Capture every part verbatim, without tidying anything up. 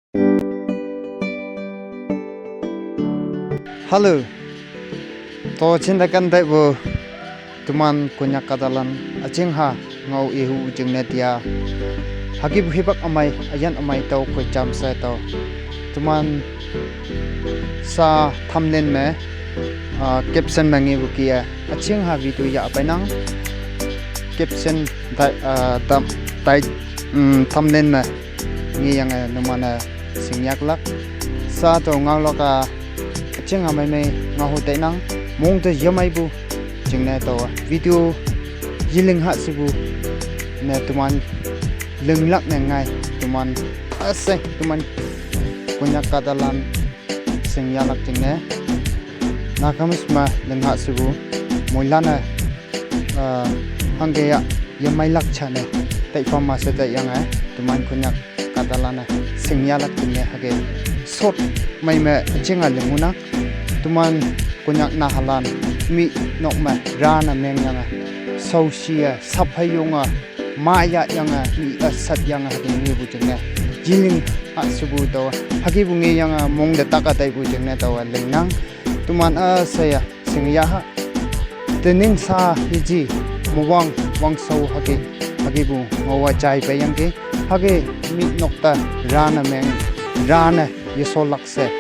Hello. To chinda kan dai bu teman Konyak katalan achingha ngau ihu jingne tia. Hagi bu hibak amai, ayan amai tau koi cham sai tau. Teman sa thumbnail me, ah, caption me ngi bu kia. Achingha video ya pai nang. Caption dai, ah, dam, dai, mm, thumbnail me ngi yang, eh, numana singyak lak. Sa to ngau lak a, achingha mai mai ngau hu tai nang. Mong te yamai bu jingne to video yiling ha sibu ne teman linglak ne ngai teman asai teman Konyak katalan singya lak jingne. Nakamis ma lingha sibu moilana, ah, hangge ya yamai lak chane tai pam ma se tai yang, eh, teman Konyak katalan singya lak jingne hage sot mai me chinga lingunang. Teman Konyak nahalan mi nok me rana meng yang, eh, sausi, eh, saphai yong, eh, maya yang, eh, mi, eh, sat yang, eh, hage ngi bu jingne. Jiling ha sibu to hage bu ngi yang, eh, mong de taka tai bu jingne to, eh, lingnang. Teman, eh, saya singya ha. Tenin sa hiji muwang wang sau hage, hage bu ngawa jai pe yang ke. Hage mi nokta rana meng, rana yeso lak se.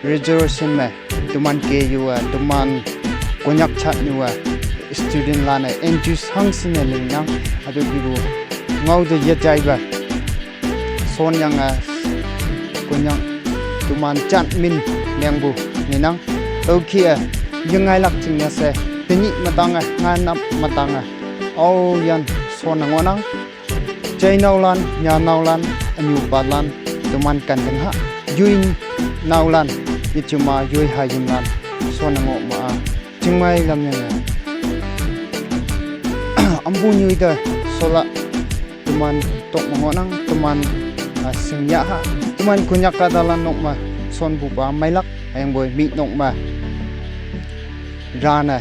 Resolution me teman ke yu, eh, teman Konyak chat yu, eh, student lane N G O hang sine lingnang adu ki bu ngau de ye jai ba. Son yang, eh, Konyak teman chat min yang bu ninang. Tau ki, eh, ye ngai lak jingne se. Teni matang, eh, ngai nap matang, eh. Au yan son nang onang. Chai naulan, nya naulan, anyu palan, teman kan deng ha. Yui naulan, ichima yui hayim lan, so nango ma a. Chingmai lam yang a. Ambu nyui da, sola, teman tok mango nang, teman, ah, singya ha. Teman Konyak katalan nok ma, son bu ba mailak, ayang boi mi nok ma. Rana.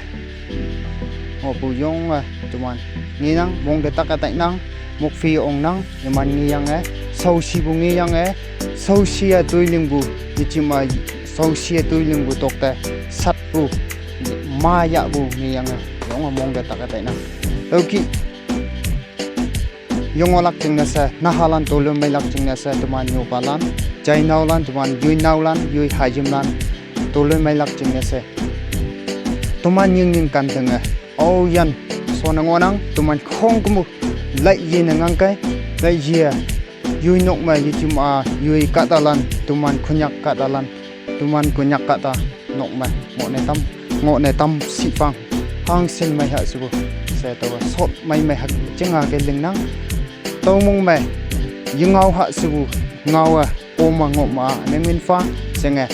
Ngo bu yong, eh, teman. Ngi nang, mong de tak atai nang, mok fi ong nang, yeman ngi yang, eh, sausi bu ngi yang, eh, sausi a tui ling bu, ni chima, sausi a tui ling bu tok te, sat bu, maya bu ngi yang, eh, yong mong de tak atai nang. Tau ki, yong olak jingne se, nahalan tolun mailak jingne se, teman nyu palan, jai naulan, teman yui naulan, yui hayim lan, tolun mailak jingne se. Teman ying ying kan deng, eh. Au yan, so nang onang, teman khong kemu, lai ye nang angkai, lai ye, yui nok ma, yui chima, yui katalan, teman Konyak katalan, teman Konyak kata, nok ma, ngo ne tam, ngo ne tam sipang, hang sin mai ha sibu, se to, sot mai mai ha, chinga ke lingnang, tau mong mai, yingau ha sibu, ngau a, oma ngo ma, neng min fa, senge,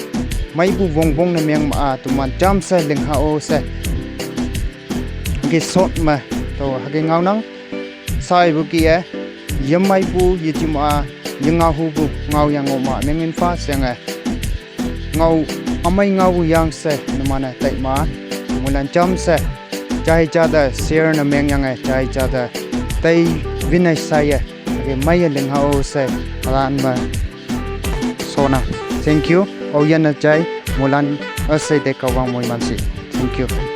mai bu bong bong ne meng ma, teman jam se ling ha o se, ke sot ma, to, ha ke ngau nang, sai bu ki e, yamai bu, ye chima, yingau hu bu, ngau yang ngo ma, neng min fa, senge, ngau, amai ngau yang se, numana tai ma, mulan jam se, jai jada, share na meng yang e, jai jada, tai vinai sai e, age mai e ling ha o se, alan ma, sona. Thank you, o yan na jai, mulan, a se de kawang moi man si. Thank you.